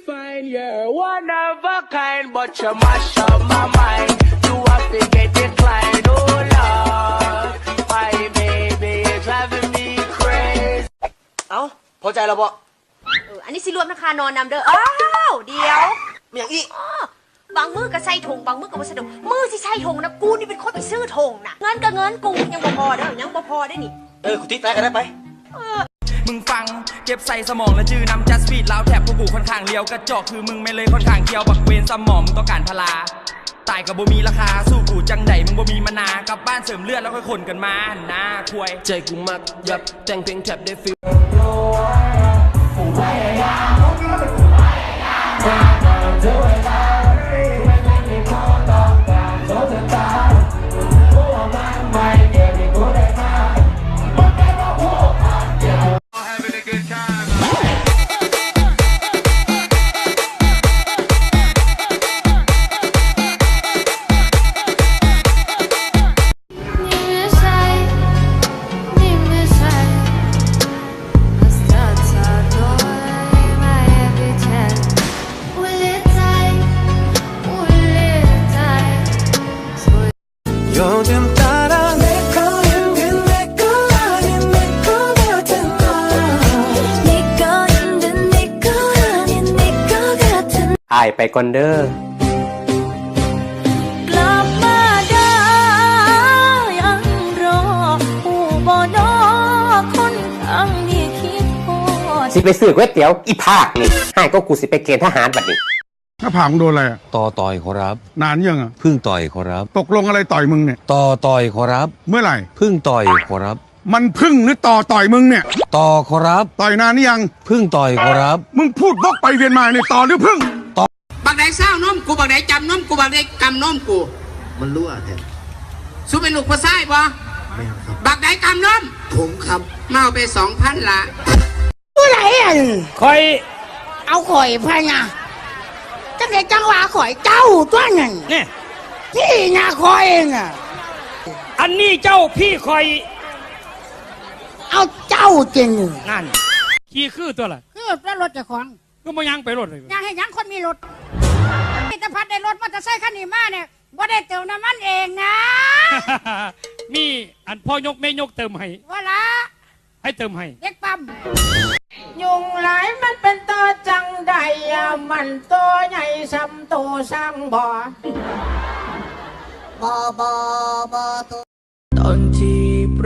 Fine, you're one of a kind, but you mash up my mind. You have to get declined, oh Lord. My baby is driving me crazy. ເອົ້າ ພໍໃຈແລ້ວບໍ່? ເອີ ອັນນີ້ຊິລວມທັງຄ່ານອນນຳເດີ. ອ້າວ ດຽວ ມີຫຍັງອີກ? ເອີ ບາງມື້ກໍໃສ່ຖົງ ບາງມື້ກໍບໍ່ໃສ່ຖົງ. ມື້ຊິໃສ່ຖົງນະ ກູນີ້ເປັນຄົນໄປຊື້ຖົງນະ. ເງິນກໍເງິນ ກູຍັງບໍ່ພໍເດີ ຍັງບໍ່ພໍເດ້ນີ້. ເອີ ກູຕິດໃຈກໍໄດ້ໄປ. ເອີ ມຶງຟັງ ເກັບໃສ່ສະໝອງ ແລະ ຈື່ນຳ Just Beat ລາວແທັບ ພວກກູຂ້ອນຂ້າງລ້ຽວ ກະຈອກຄືມຶງແມ່ນເລີຍ ຂ້ອນຂ້າງກ່ຽວ ບັກເວນສະໝອງ ມຶງຕ້ອງການພາລາ ຕາຍກໍບໍ່ມີລາຄາ ສູ້ກູຈັ່ງໃດ ມຶງບໍ່ມີມານາ ກັບບ້ານເສີມເລືອດ ແລ້ວຄ່ອຍຂົນກັນມາຫັ້ນນາ ຄວາຍ. ໃຈກູມັກຢັບ ແຕ່ງເພງແທັບໄດ້ຟີລ. ອ້າຍໄປກ່ອນເດີ. ຊິໄປຊື້ກ໋ວຍຕຽວ ອີພາກນີ້ ຮ້າຍກວ່າກູຊິໄປເກນທະຫານບັດນີ້. ໜ້າຜາກມຶງໂດນອະໄລອະ? ຕໍ່ຕ່ອຍຂໍຮັບ. ນານຍັງອະ? ເພິ່ງຕ່ອຍຂໍຮັບ. ຕົກລົງອະໄລຕ່ອຍມຶງເນ່ຍ? ຕໍ່ຕ່ອຍຂໍຮັບ. ເມື່ອไหร่? ເພິ່ງຕ່ອຍຂໍຮັບ. ມັນເພິ່ງຫຼືຕໍ່ຕ່ອຍມຶງເນ່ຍ? ຕໍ່ຂໍຮັບ. ຕ່ອຍນານຍັງ? ເພິ່ງຕ່ອຍຂໍຮັບ. ມຶງພູດວົກໄປວຽນມາເນ່ຍ ຕໍ່ຫຼືເພິ່ງ? ບັກໃດຊາວນົມກູ ບັກໃດຈຳນົມກູ ບັກໃດກຳນົມກູ. ມັນຮົ່ວແທ້. ສູເປັນລູກຜູ້ຊາຍບໍ່? ແມ່ນຄັບ. ບັກໃດກຳນົມ? ຜົມຄັບ. ມາເອົາໄປສອງພັນລະ. ຜູ້ໃດອັນ? ຂ້ອຍ. ເອົາຂ້ອຍພະນະ. ຈັ່ງໃດຈັ່ງວ່າຂ້ອຍ? ເຈົ້າຕົວະນັ້ນ. ນີ້. ພີ່ນະຂ້ອຍນະ. ອັນນີ້ເຈົ້າ ພີ່ຂ້ອຍ. ເອົາເຈົ້າຕິນີ້. ນັ້ນ. ຂີ່ຄືຕົວລະ. ຄືແຕ່ລົດເຈົ້າຂອງ. ຄືບໍ່ຍ່າງໄປລົດເລີຍ? ຍ່າງເຮັດຫຍັງ ຄົນມີລົດ. ມີແຕ່ພັດໄດ້ລົດມໍເຕີໄຊຄັນນີ້ມານີ້ ບໍ່ໄດ້ເຕີມນ້ຳມັນເອງນະ. ມີອັນພໍ່ຍົກແມ່ຍົກເຕີມໃຫ້. ວ່າລະ. ໃຫ້ເຕີມໃຫ້. ເດັກປ້ຳ. ຍຸງຫຼາຍມັນເປັນຕໍ່ຈັ່ງໃດ ມັນໂຕໃຫຍ່ສ່ຳໂຕຊ້າງບໍ່? ບໍ່ ບໍ່ ບໍ່. ຕອນທີ່ແປ